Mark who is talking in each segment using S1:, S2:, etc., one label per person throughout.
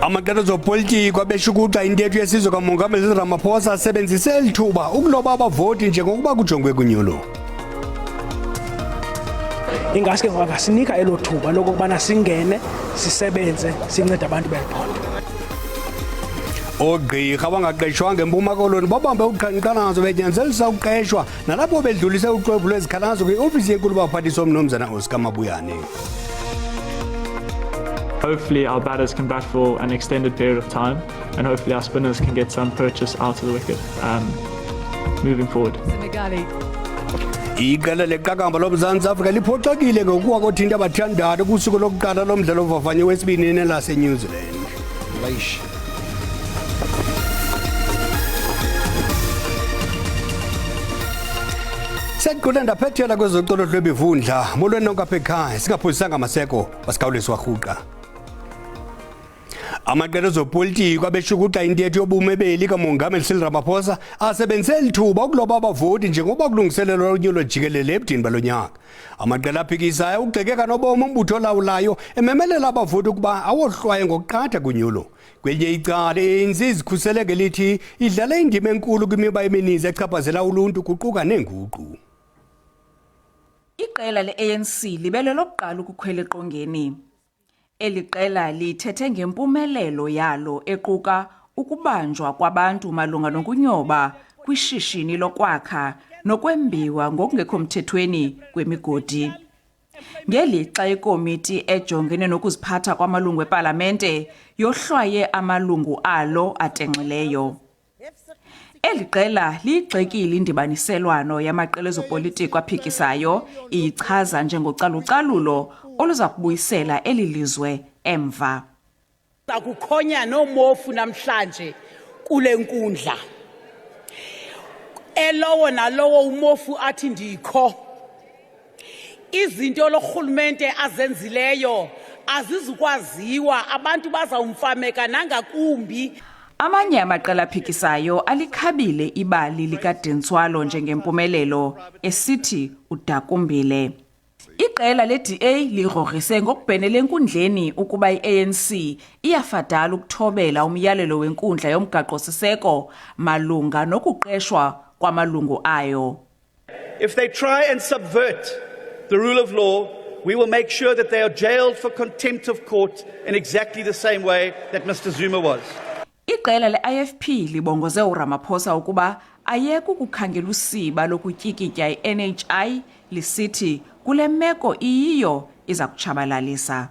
S1: Amaqela ezopolitiko abeshukuxa intetho yesizwe kaMongameli Cyril Ramaphosa asebenzise eli thuba ukuloba abavoti njengokuba kujongwe kunyulo.
S2: Ingaske ngoba basinika elo thuba lokokubana singene sisebenze sincede abantu beli phondo.
S1: Oogqirha abangaqeshwanga eMpuma Koloni babambe uqhankqalazo benyanzelisa ukuqeshwa nalapho bedlulise uxwebhu lwezikhalazo kwiofisi yenkulu baphathiswa umnumzana Oscar Mabuyane.
S3: Hopefully our batters can bat for an extended period of time, and hopefully our spinners can get some purchase out of the wicket moving forward.
S1: Iqela leqakamba loMzantsi Afrika liphoxekile ngokuwa kothinta abathandathu kusuku lokuqala lomdlalo ovavanyo wesibini nelaseNew Zealand.
S4: Leish.
S1: Sekuqule ndaphethela kwezocolo lwebivundla molweni nonke apha ekhaya, singaphozisanga maseko basikhawulezi warhuqa. Amaqela ezopolitiko abeshukuxa intetho yobume beli kaMongameli Cyril Ramaphosa asebenzise eli thuba ukuloba abavoti njengoba kulungiselelwa unyulo jikelele ebudeni balo nyaka. Amaqela aphikisayo ukugxeke kanobomi umbutho olawulayo ememelela abavoti ukuba awohlwaye ngokuqatha kunyulo. Kwelinye icala, i-ANC izikhusele ngelithi idlala indima enkulu kwimiba emininzi echaphazela uluntu kuquka neenguqu.
S5: Iqela le-ANC libe lelokuqala ukukhwela eqongeni. Eli qela lithethe ngempumelelo yalo equka ukubanjwa kwabantu malunga nokunyoba kwishishini lokwakha nokwembiwa ngokungekho mthethweni kwemigodi. Ngelixa ikomiti ejongene nokuziphatha kwamalungu epalamente yohlwaye amalungu alo atenxileyo. Eli qela liyigxekile indibaniselwano yamaqela ezopolitiko aphikisayo, iyichaza njengocalucalulo oluza kubuyisela eli lizwe emva.
S6: Sakukhonya noomofu namhlanje kule nkundla. Elowo nalowo umofu athi ndikho. Izinto lorhulumente azenzileyo azizukwaziwa, abantu bazawumfameka nangakumbi.
S5: Amanye amaqela aphikisayo alikhabile ibali likaDintswalo njengempumelelo, esithi udakumbile. Iqela le-DA ligrogrise ngokubhenele enkundleni ukuba i-ANC iyafadala ukuthobela umyalelo wenkundla yomgaqo-siseko malunga nokuqeshwa kwamalungu ayo.
S7: If they try and subvert the rule of law, we will make sure that they are jailed for contempt of court in exactly the same way that Mr. Zuma was.
S5: Iqela le-IFP libongoze uRamaphosa ukuba ayeke ukukhangela usiba lokutyikitya i-NHI, lisithi kule meko iyiyo iza kutshabalalisa.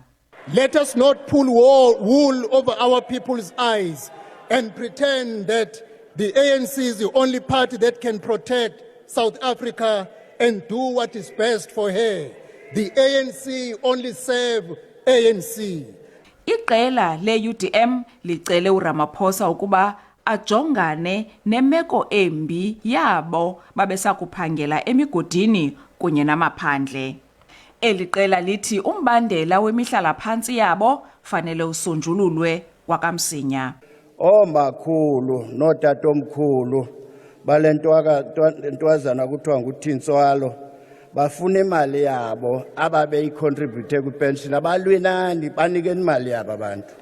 S8: Let us not pull wool over our people's eyes and pretend that the ANC is the only party that can protect South Africa and do what is best for her. The ANC only serve ANC.
S5: Iqela le-UDM licele uRamaphosa ukuba ajongane nemeko embi yabo babesakuphangela emigodini kunye namaphandle. Eli qela lithi umbandela wemihlala-phantsi yabo fanele usonjululwe kwakamsinya.
S9: Oomakhulu nootatomkhulu bale ntwazana kuthiwa nguThintswalo bafuna imali yabo ababeyicontribute kwipension, abalwinani, banikeni imali yabo abantu.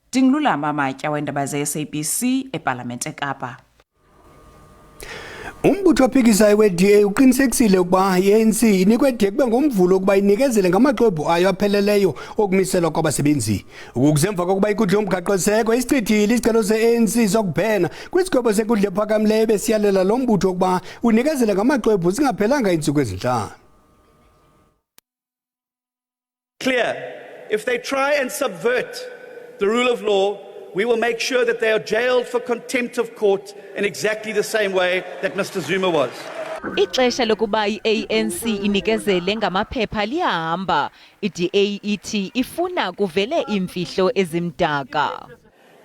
S5: Ndingululama Matya weendaba ze-SABC ePalamente eKapa.
S1: Umbutho ophikisayo we-DA uqinisekisile ukuba i-ANC inikwe de kube ngoMvulo ukuba inikezele ngamaxwebhu ayo apheleleyo okumiselwa kwabasebenzi. Oku kusemva kokuba inkundla yomgaqo-siseko isichithile isicelo se-ANC sokubhena kwisigwebo senkundla ephakamileyo ebesiyalela lo mbutho ukuba unikezele ngamaxwebhu zingaphelanga iintsuku ezintlanu.
S7: Clear, if they try and subvert the rule of law, we will make sure that they are jailed for contempt of court in exactly the same way that Mr. Zuma was.
S10: Ixesha lokuba i-ANC inikezele ngamaphepha liyahamba. I-DA ithi ifuna kuvele iimfihlo ezimdaka.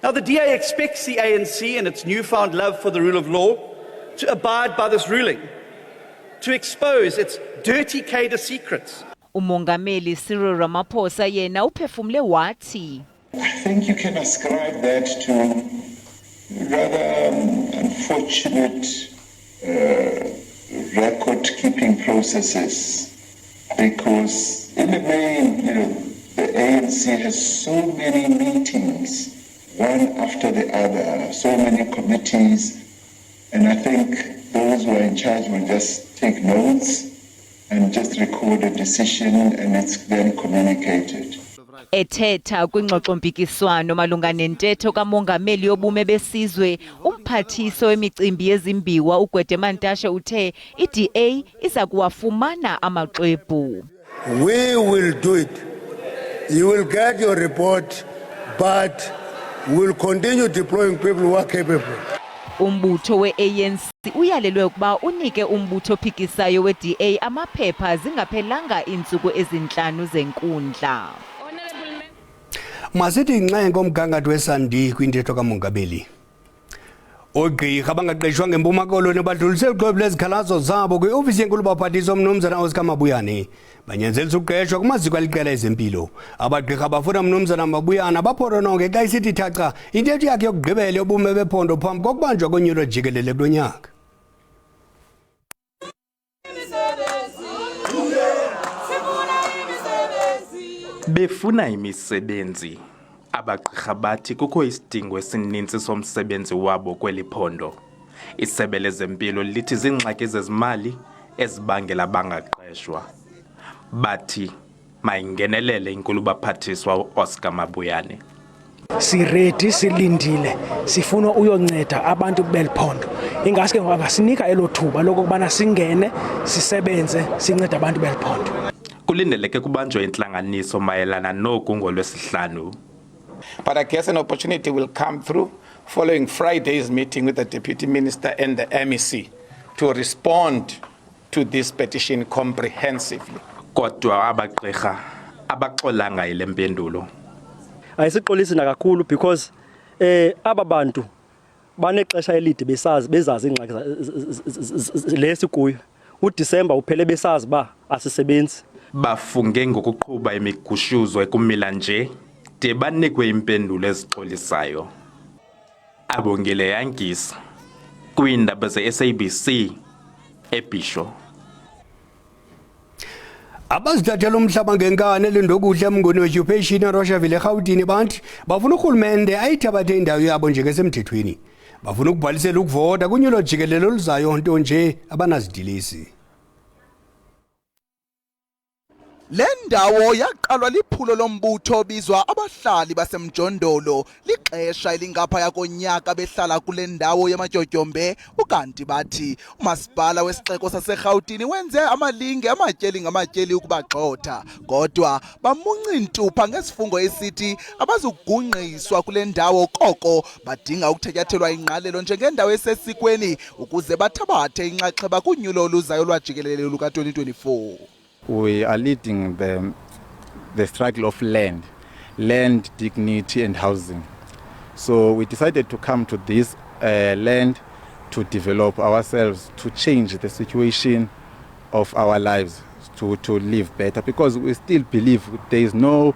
S7: Now, the DA expects the ANC and its newfound love for the rule of law to abide by this ruling, to expose its dirty cadre secrets.
S10: Umongameli Cyril Ramaphosa yena uphefumle wathi,
S11: I think you can ascribe that to rather unfortunate record-keeping processes, because in the main, the ANC has so many meetings. one after the other, so many committees, and I think those who are in charge will just take notes and just record a decision and it's then communicated.
S10: Ethetha kwingxoxompikiswano malunga nentetho kamongameli yobume besizwe, umphathiswa wemicimbi yezimbiwa uGwede Mantashe uthe iDA iza kuwafumana amaxwebhu.
S8: We will do it. You will get your report, but we'll continue deploying people who are capable.
S10: Umbutho we-ANC uyalelwe ukuba unike umbutho ophikisayo we-DA amaphepha zingaphelanga iintsuku ezintlanu zenkundla.
S1: Masithi inxenye omgangatho wesandi kwintetho kamongameli. Oogqirha abangaqeshwa ngeMpuma Koloni badlulise uxwebhu lwezikhalazo zabo kwiofisi yenkulu baphathiswa umnumzana Oscar Mabuyane. Banyanzelisa ukuqeshwa kumaziko aliqela ezempilo. Abagqirha bafuna umnumzana Mabuyane baphonononge xa isithi thaca intetho yakhe yokugqibela yobume bephondo phambi kokubanjwa konyulo jikelele kulo nyaka.
S4: Befuna imisebenzi, abagqirha bathi kukho isidingo esininzi somsebenzi wabo kweli phondo. Isebe lezempilo lithi ziingxaki zezimali ezibangela bangaqeshwa. Bathi mayingenelele inkulubaphathiswa uOscar Mabuyane.
S2: Siready, silindile, sifuna uyonceda abantu beli phondo. Ingaske ngoba basinika elo thuba lokokubana singene sisebenze sincede abantu beli phondo.
S4: Kulindeleke kubanjwe intlanganiso mayelana noku ngoLwesihlanu.
S12: But I guess an opportunity will come through following Friday's meeting with the Deputy Minister and the MEC to respond to this petition comprehensively.
S4: Kodwa abagqirha abaxolanga yile mpendulo.
S13: Ayisixolisi nakakhulu because aba bantu banexesha elide besazi bezazi ingxaki lesikuyo. UDisemba uphele besazi ba asisebenzi.
S4: Bafunge ngokuqhuba imigushuzo ekumila nje de banikwe impendulo ezixolisayo. Abongile Yangisa kwiindaba ze-SABC eBhisho.
S1: Abazithathela umhlaba ngenkani eLindokuhle eMnguni Occupation eRoshaville eRhawutini bathi bafuna urhulumente ayithabathe indawo yabo njengesemthethweni. Bafuna ukubhalisela ukuvota kunyulo jikelele oluzayo nto nje abanazidilisi.
S14: Le ndawo yaqalwa liphulo lombutho obizwa abahlali basemjondolo lixesha elingaphaya konyaka behlala kule ndawo yamatyotyombe. Ukanti bathi umasipala wesixeko saseRhawutini wenze amalinge amatyeli ngamatyeli ukubagxotha, kodwa bamunca iintupha ngesifungo esithi abazugungqiswa kule ndawo, koko badinga ukuthatyathelwa ingqalelo njengendawo esesikweni ukuze bathabathe inxaxheba kunyulo oluzayo lwajikelele luka-2024.
S15: We are leading the struggle of land, land, dignity and housing. So we decided to come to this land to develop ourselves, to change the situation of our lives, to live better, because we still believe there is no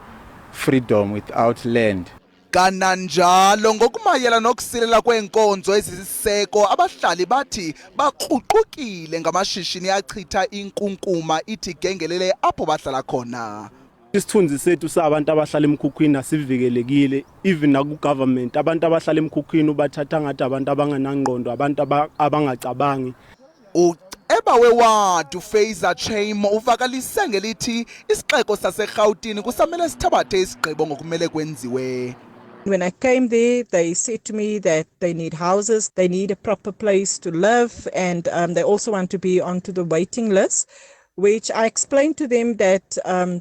S15: freedom without land.
S14: Kananjalo ngokumayela nokusilela kweenkonzo ezisiseko, abahlali bathi bakruqukile ngamashishini achitha inkunkuma ithi gengelele apho bahlala khona.
S16: Isithunzi sethu sabantu abahlala emkhukhwini asivikelekile, even naku-government. Abantu abahlala emkhukhwini ubathatha ngathi abantu abangenangqondo, abantu abangacabangi.
S14: Uceba wewadi uFaiza Chaim uvakalise ngelithi isixeko saseRhawutini kusamele sithabathe isigqibo ngokumele kwenziwe.
S17: When I came there, they said to me that they need houses, they need a proper place to live, and they also want to be onto the waiting list, which I explained to them that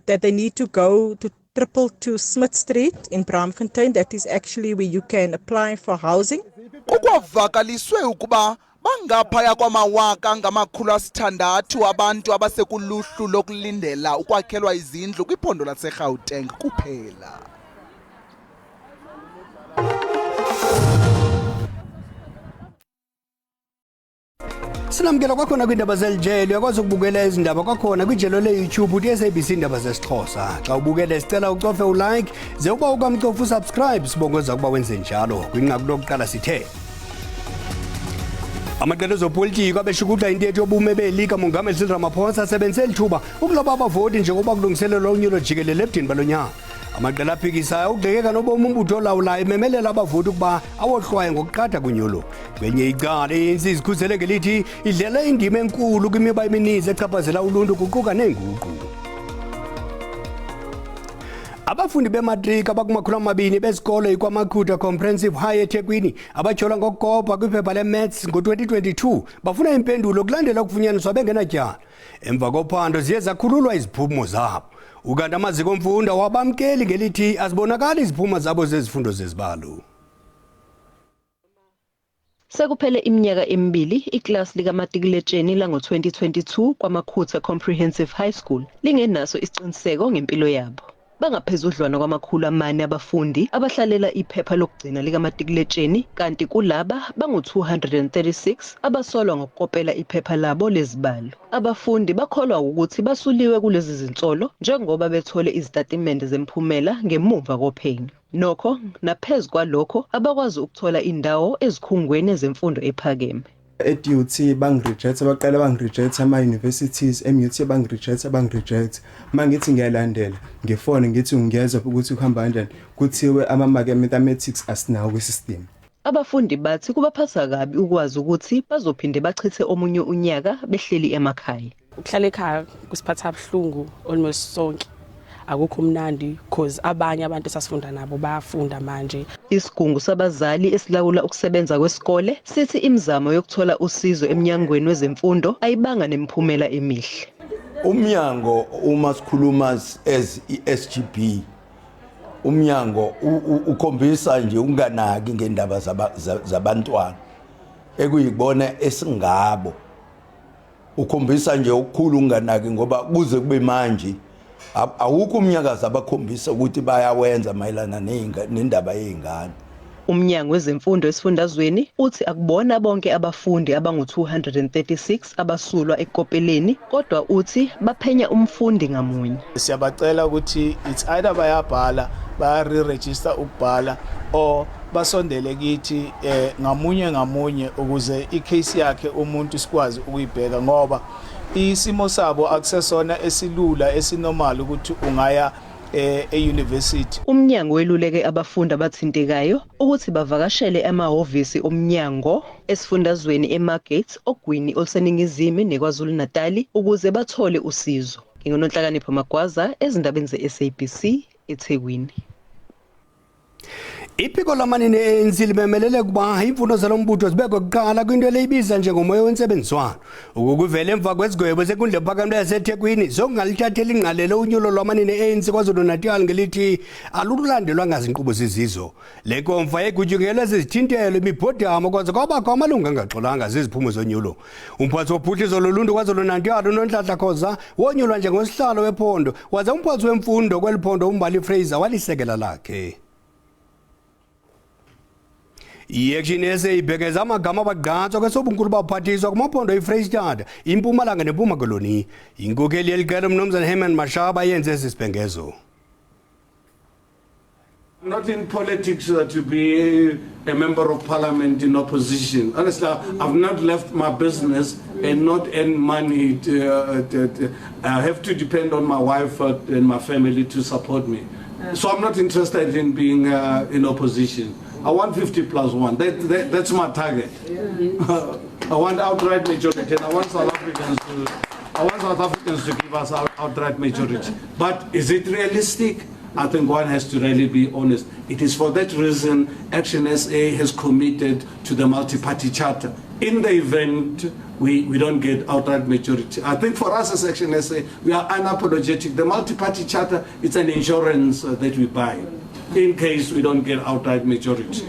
S17: they need to go to 222 Smith Street in Braamfontein. That is actually where you can apply for housing.
S14: Kukwavakaliswe ukuba bangaphaya kwama 600 abantu abasekuluhlu lokulindela ukwakhelwa izindlu kwiphondo laseGauteng kuphela.
S1: Sinamkela kwakhona kwiindaba zelijelo. Uyakwazi ukubukela ezi ndaba kwakhona kwijelo le-YouTube uthi SABC Indaba zesiXhosa. Xa ubukele sicela ucofe ulike, ze uba ukamcofa usubscribe, sibongoza ukuba wenze njalo. Kwinqaku lokuqala sithe Amaqela ezopolitiko abeshukuxa intetho yobume beli kaMongameli Cyril Ramaphosa asebenzise eli thuba ukuloba abavoti njengoba kulungiselelwa unyulo jikelele ebudeni balo nyaka. Amaqela aphikisayo ukugxekeka nobomi umbutho olawulayo ememelela abavoti ukuba awohlwaye ngokuqatha kunyulo. Kwenye icala i-ANC izikhusele ngelithi idlala indima enkulu kwimiba emininzi echaphazela uluntu kuquka neenguqu. Abafundi bematriki abakumakhulu amabini besikolo iKwaMakhutha Comprehensive High eThekwini abatyholwa ngokukopa kwiphepha le-Maths ngo-2022 bafuna impendulo kulandela ukufunyaniswa bengenatyala. Emva kophando ziye zakhululwa iziphumo zabo. Ukanti amaziko emfundo awabamkeli ngelithi azibonakali iziphumo zabo zezifundo zezibalo.
S18: Sekuphele iminyaka emibili iklasi likamatikuletsheni lango-2022 KwaMakhutha Comprehensive High School lingenaso isiqiniseko ngempilo yabo. Bangaphezudlwana kwama-400 abafundi abahlalela iphepha lokugcina likamatikuletsheni, kanti kulaba bangu-236 abasolwa ngokukopela iphepha labo lezibalo. Abafundi bakholwa ukuthi basuliwe kulezi zinsolo njengoba bethole izitatimende zemphumela ngemuva kophenyo. Nokho, naphezu kwalokho, abakwazi ukuthola indawo ezikhungweni zemfundo ephakeme.
S19: E-DUT bangi-reject, baqala bangi-reject ama-universities, MUT bangi-reject, bangi-reject. Mangithi ngiyalandela ngifone ngithi ngiyezwa ukuthi kuhamba kanjani, kuthiwe amamaki e-mathematics asinawo kwi-system.
S18: Abafundi bathi kubaphatha kabi ukwazi ukuthi bazophinde bachithe omunye unyaka behleli emakhaya.
S20: Ukuhlala ekhaya kusiphatha buhlungu almost sonke. Akukho mnandi cause abanye abantu esasifunda nabo bayafunda manje.
S18: Isigungu sabazali esilawula ukusebenza kwesikole sithi imizamo yokuthola usizo eminyangweni wezemfundo ayibanga nemiphumela emihle.
S21: Umnyango, uma sikhuluma as i-SGB, umnyango ukhombisa nje unganaki ngendaba zabantwana ekuyibona esingabo. Ukhombisa nje ukukhulu unganaki, ngoba kuze kube manje awukho umnyakazo abakhombisa ukuthi bayawenza mayelana nendaba yey'ngane.
S18: Umnyango wezemfundo esifundazweni uthi akubona bonke abafundi abangu-236 abasulwa ekukopeleni, kodwa uthi baphenya umfundi ngamunye.
S22: Siyabacela ukuthi it's either bayabhala, baya-re-register ukubhala, or basondele kithi ngamunye ngamunye ukuze i-case yakhe umuntu sikwazi ukuyibheka, ngoba isimo sabo akusesona esilula esi-normal ukuthi ungaya e-university.
S18: Umnyango weluleke abafundi abathintekayo ukuthi bavakashele amahhovisi omnyango esifundazweni eMargate, Ogwini oluseningizimu neKwaZulu Natal ukuze bathole usizo. NginguNonhlakanipho Magwaza ezindabeni ze-SABC eThekwini.
S1: Iphiko lamanina e-ANC limemelele ukuba imfuno zalo mbutho zibekwe kuqala kwinto eleyibiza njengomoya wentsebenziswano. Ukukuvela emva kwesigwebo senkundla ephakamileyo yaseThekwini sokungalithatheli ingqalelo unyulo lwamanina e-ANC KwaZulu-Natal ngelithi alululandelwanga zinkqubo zizizo. Le nkomfa yegutyungelwe zizithintelo, imibhodamo, kwaze kwabakho amalungu angaxolanga ziziphumo zonyulo. Umphathi wophuhliso loluntu KwaZulu-Natal uNonhlanhla Khoza wonyulwa njengosihlalo wephondo, waze umphathi wemfundo kweli phondo uMbali Fraser walisekela lakhe. I-Action SA ibhekeza amagama abagqatswa kwesobunkulu baphathiswa kumaphondo iFreyistata, iMpumalanga neMpuma Koloni. Inkokheli yeli qela umnumzana Herman Mashaba yenze esi sibhengezo.
S23: Not in politics to be a member of parliament in opposition. Honestly, I've not left my business and not earn money. I have to depend on my wife and my family to support me. So I'm not interested in being in opposition. I want 50 plus one. That's my target. I want outright majority, and I want South Africans to give us outright majority. But is it realistic? I think one has to really be honest. It is for that reason Action SA has committed to the multi-party charter. In the event we don't get outright majority, I think for us as Action SA, we are unapologetic. The multi-party charter is an insurance that we buy in case we don't get outright majority.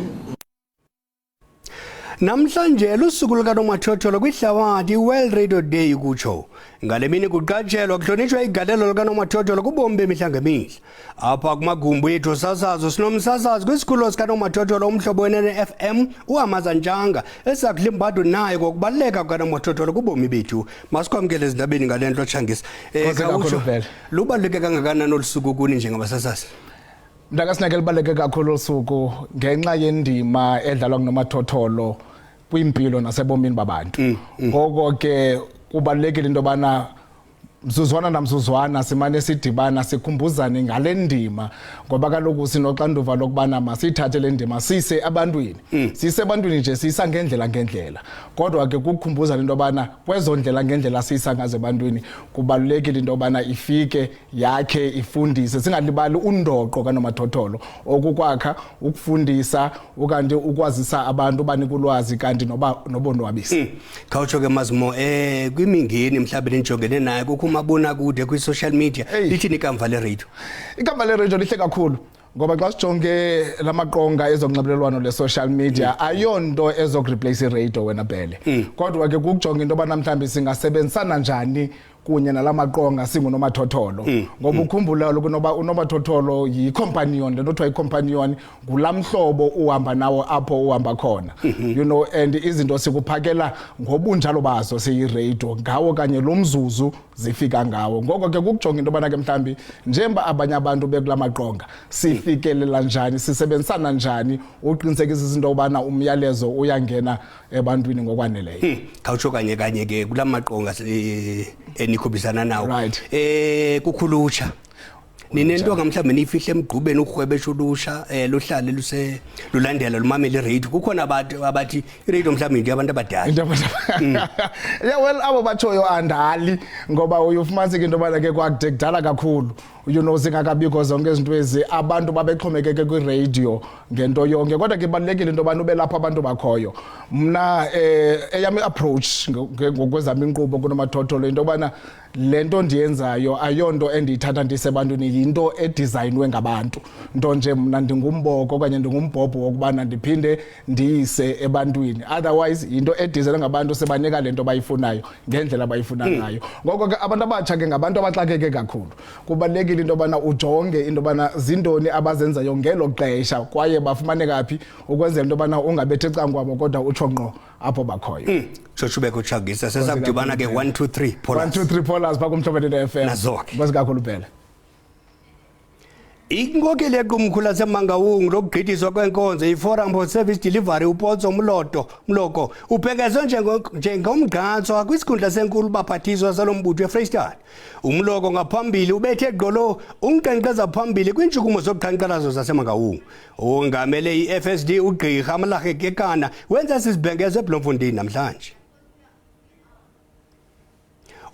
S1: Namhlanje lusuku lukanomathotholo kwihlabathi, i-World Radio Day kutsho. Ngale mini kuqatshelwa kuhlonitshwa igalelo likanomathotholo kubomi bemihla ngemihla. Apha kumagumbi ethu sasazo sinomsasazi kwisikhululo sikanomathotholo Umhlobo Wenene FM uHamaza Ntshanga esiza kulimbadu naye ngokubaluleka kukanomathotholo kubomi bethu. Masikwamkele ezindabeni ngale nto, Tshangisa.
S24: Nkosi kakhulu,
S1: Khawutsho,
S24: Vele.
S1: lubaluleke kangakanani olu suku kuni njengabasasazi?
S24: Mntakasineke, libaluleke kakhulu olu suku ngenxa yendima edlalwa ngunomathotholo.
S3: Kwimpilo nasebomini babantu. Ngoko ke kubalulekile into yobana mzuzwana namzuzwana simane sidibana, sikhumbuzane ngale ndima, ngoba kaloku sinoxanduva lokubana masiyithathe le ndima siyise ebantwini. Siyise ebantwini nje, siyisa ngendlela ngendlela, kodwa ke kukukhumbuzana into yobana kwezo ndlela ngendlela siyisa ngazo ebantwini, kubalulekile into yobana ifike yakhe, ifundise. Singalibali undoqo kanomathotholo okukwakha, ukufundisa, ukanti ukwazisa abantu, banika ulwazi, kanti noba nobonwabisa.
S1: Khawutsho ke, Mazimo, kwimingeni mhlawumbe nijongene nayo, kukho umabonakude, kwi-social media, lithini ikamva leradio?
S3: Ikamva leradio lihle kakhulu, ngoba xa sijonge lamaqonga ezonxibelelwano le-social media, ayonto ezokureplace iradio, wena Bhele. Kodwa ke kukujonga into yobana mhlawumbi singasebenzisana njani kunye nala maqonga singunomathotholo, ngoba ukhumbula kaloku noba unomathotholo yi-companion. Le nto kuthiwa yi-companion ngulaa mhlobo uhamba nawo apho uhamba khona, and izinto sikuphakela ngobunjalo bazo siyiradio, ngawo kanye lo mzuzu zifika ngawo. Ngoko ke kukujonga into yobana ke mhlawumbi njengoba abanye abantu bekula maqonga, sifikelela njani, sisebenzisana njani uqinisekisa into yobana umyalezo uyangena ebantwini ngokwaneleyo.
S1: Khawutsho kanye kanye ke kula maqonga enikhuphisana nawo, kukhulutsha ninento mhlawumbe niyifihle emgqubeni ukurhwebesha ulusha, luhlale luse lulandela, lumamele iradio? Kukhona abantu abathi iradio mhlawumbe into yabantu abadala.
S3: Into yeah, well, abo batshoyo andali, ngoba uye ufumaniseke into yobana ke kwakude kudala kakhulu, zingakabikho zonke izinto ezi, abantu babexhomekeke kwiradio ngento yonke. Kodwa ke ibalulekile into yobana ube lapho abantu bakhoyo. Mna eyam i-approach ngokwezam inkqubo kunomathotholo, into yobana le nto ndiyenzayo ayonto endiyithatha ndisebantwini, yinto edizayinwe ngabantu. Nto nje mna ndingumboko okanye ndingumbhobho wokubana ndiphinde ndiyise ebantwini. Otherwise yinto edizayinwe ngabantu, sibanika le nto bayifunayo ngendlela abayifuna ngayo. Ngoko ke abantu abatsha ke ngabantu abaxakeke kakhulu. Kubalulekile into yobana ujonge into yobana zintoni abazenzayo ngelo xesha, kwaye bafumaneka phi, ukwenzela into yobana ungabethi ecangkwabo, kodwa utsho ngqo apho bakhoyo.
S1: Shoshubeko Tshangisa, sesakudibana ke 1 2 3.
S3: 1 2 3 Polars pha kuMhlobo FM.
S1: Nazo ke.
S3: Nkosi kakhulu, Bhele.
S1: Inkokeli yequmrhu laseMangaung lokugqithiswa kwenkonzo, iForum for Service Delivery, uPotso Mloto Mloko, ubhengezwe njengomgqatswa kwisikhundla senkulu baphathiswa salo mbutho eFreyistata. Umloko ngaphambili ubethe gqolo unkqenkqeza phambili kwiintshukumo zoqhankqalazo zaseMangaung. Ongamele i-FSD, ugqirha Amahlahe Kekana, wenza sisibhengezo eBloemfontein namhlanje.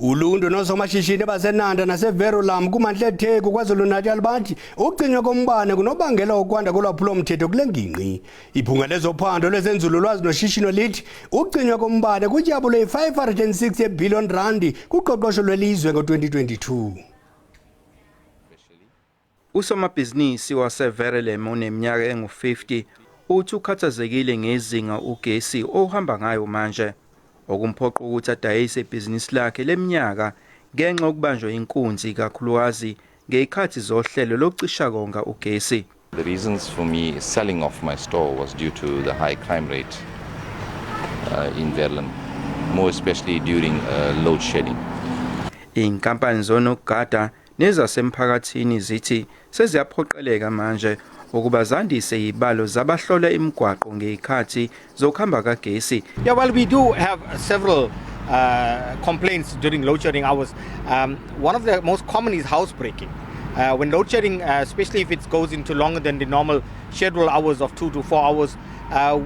S1: Uluntu noosomashishini baseNanda naseVerulam kumantla eTheku KwaZulu-Natal bathi ukucinywa kombane kunobangela wokwanda kolwaphulomthetho kule ngingqi. Ibhunga lezophando lwezenzululwazi noshishino lithi ukucinywa kombane kutyabule i-560 billion randi kuqoqosho lwelizwe ngo-2022.
S6: Usomabhizinisi waseVerulam oneminyaka engu-50 uthi ukhathazekile ngezinga ugesi ohamba ngayo manje, okumphoqa ukuthi adayise ibhizinisi lakhe leminyaka ngenxa yokubanjwa inkunzi, kakhulukazi ngezikhathi zohlelo lokucisha konga ugesi.
S9: The reasons for me selling off my store was due to the high crime rate in Verulam, more especially during load shedding.
S6: Inkampani zonogada nezasemphakathini zithi seziyaphoqeleka manje ukuba zandise izibalo zabahlola imigwaqo ngezikhathi zokuhamba kagesi.
S24: Yeah, well, we do have several complaints during load shedding hours. One of the most common is housebreaking. When load shedding, especially if it goes into longer than the normal scheduled hours of 2 to 4 hours,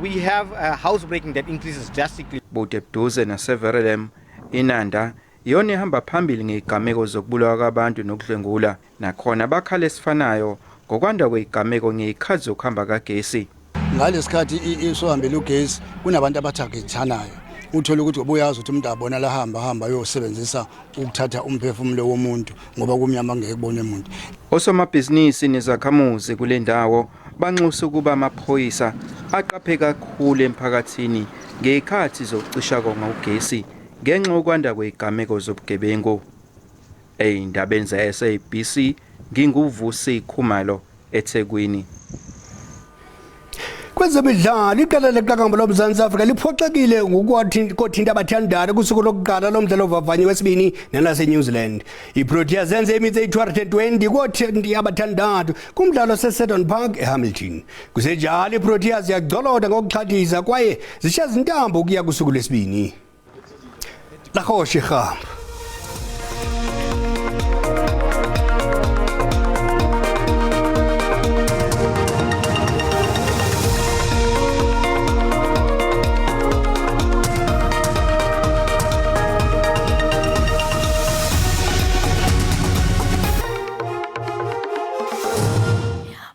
S24: we have housebreaking that increases drastically.
S6: Bude buduze naseVerulam, iNanda iyona ihamba phambili ngezigameko zokubulawa kwabantu nokudlwengula. Nakhona bakhala esifanayo ngokwanda kwezigameko ngezikhathi zokuhamba kagesi.
S25: Ngalesikhathi isohambela ugesi, kunabantu abathagethanayo, uthole ukuthi ubuyazi ukuthi umuntu abona lahamba hamba ayosebenzisa ukuthatha umphefumulo womuntu, ngoba kumnyama, ngeke kubone umuntu.
S6: Osomabhizinisi nezakhamuzi kule ndawo banxusa ukuba amaphoyisa aqaphe kakhulu emphakathini ngezikhathi zokucisha konga ugesi ngenxa yokwanda kwezigameko zobugebengu. Ey'ndabeni ze-SABC, nginguVusi Khumalo, eThekwini.
S1: Kwezemidlalo, iqela leqakamba loMzantsi Afrika liphoxekile ngokothinta abathandayo kusuku lokuqala lomdlalo ovavanyo wesibini nelaseNew Zealand. IProteas zenze imitsi eyi-220 koothinti abathandathu kumdlalo oseSeddon Park eHamilton. Kusenjalo, iProteas ziyagcoloda ngokuxhathisa kwaye zishiya zintambo ukuya kusuku lwesibini. Larhosha irhambo.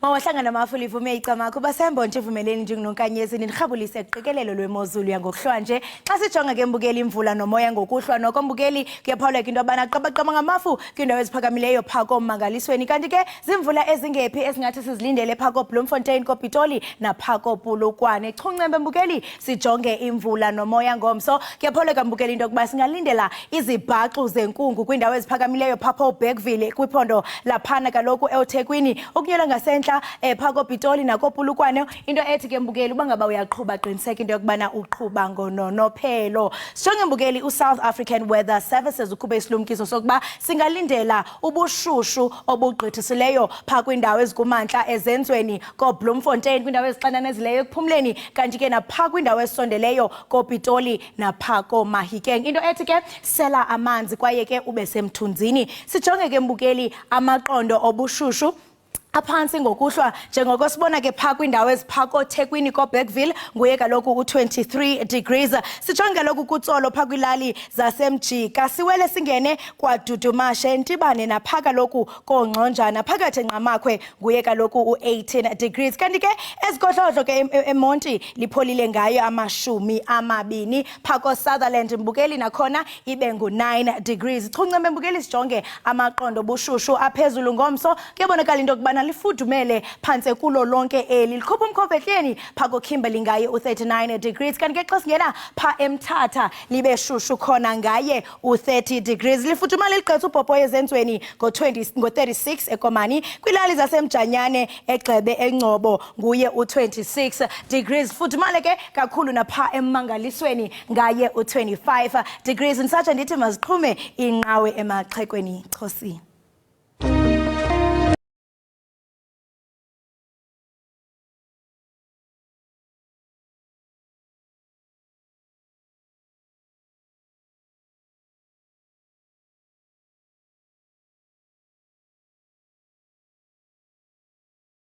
S5: Mawahlangana amafu livume icamakho basembontshe ivumeleni njengononkanyezi nirhabulise qikelelo lwemozulu yangokuhlwa nje. Xa sijonga ke mbukeli imvula nomoya ngokuhlwa noko mbukeli kuyaphawuleka into yobana qabaqaba ngamafu kwiindawo eziphakamileyo phaa kooMangalisweni, kanti ke ziimvula ezingephi esingathi sizilindele phaa kooBloemfontein, kooPitoli naphaa kooPolokwane. Chuncembe mbukeli sijonge imvula nomoya ngomso. Kuyaphawuleka mbukeli into yokuba singalindela izibhaxu zenkungu kwiindawo eziphakamileyo phaa kooBergville kwiphondo laphana kaloku eThekwini, ukunyela ngasentla phaa kooPitoli nakoPolokwane. Into ethi ke mbukeli uba ngaba uyaqhuba qiniseka into yokubana uqhuba ngononophelo. Sijonge mbukeli uSouth African Weather Services ukhuphe isilumkiso sokuba singalindela ubushushu obugqithisileyo phaa kwiindawo ezikumantla ezenzweni kooBloemfontein, kwiindawo ezixananazileyo ekuphumleni, kanti ke naphaa kwiindawo ezisondeleyo kooPitoli naphaa kooMahikeng. Into ethi ke sela amanzi kwaye ke ube semthunzini. Sijonge ke mbukeli amaqondo obushushu aphantsi ngokuhlwa njengoko sibona ke phaa kwiindawo eziphaa koThekwini koBergville, nguye kaloku u-23 degrees. Sijonge kaloku kuTsolo phaa kwiilali zaseMjika, siwele singene kwaDudumashe, eNtibane naphaa kaloku kooNgconjana, phakathi eNgqamakhwe nguye kaloku u-18 degrees. Kanti ke ezikohlodlo ke eMonti lipholile ngayo 20, phaa koSutherland mbukeli nakhona ibe ngu-9 degrees. Chuncembe mbukeli sijonge amaqondo obushushu aphezulu ngomso. Kuyabonakala into yokubana lifudumele phantse kulo lonke eli, likhupha umkhovehleni phaa koKimberley ngaye u-39 degrees, kanti ke xa singena phaa eMthatha libe shushu khona ngaye u-30 degrees. Lifudumale ligqitha ubhobhoyi ezenzweni ngo-36 eKomani, kwiilali zaseMjanyane eGxebe eNgcobo nguye u-26 degrees. Fudumale ke kakhulu naphaa eMangalisweni ngaye u-25 degrees. Ndisatsho ndithi maziqhume inqawe emaxhekweni. Chosi.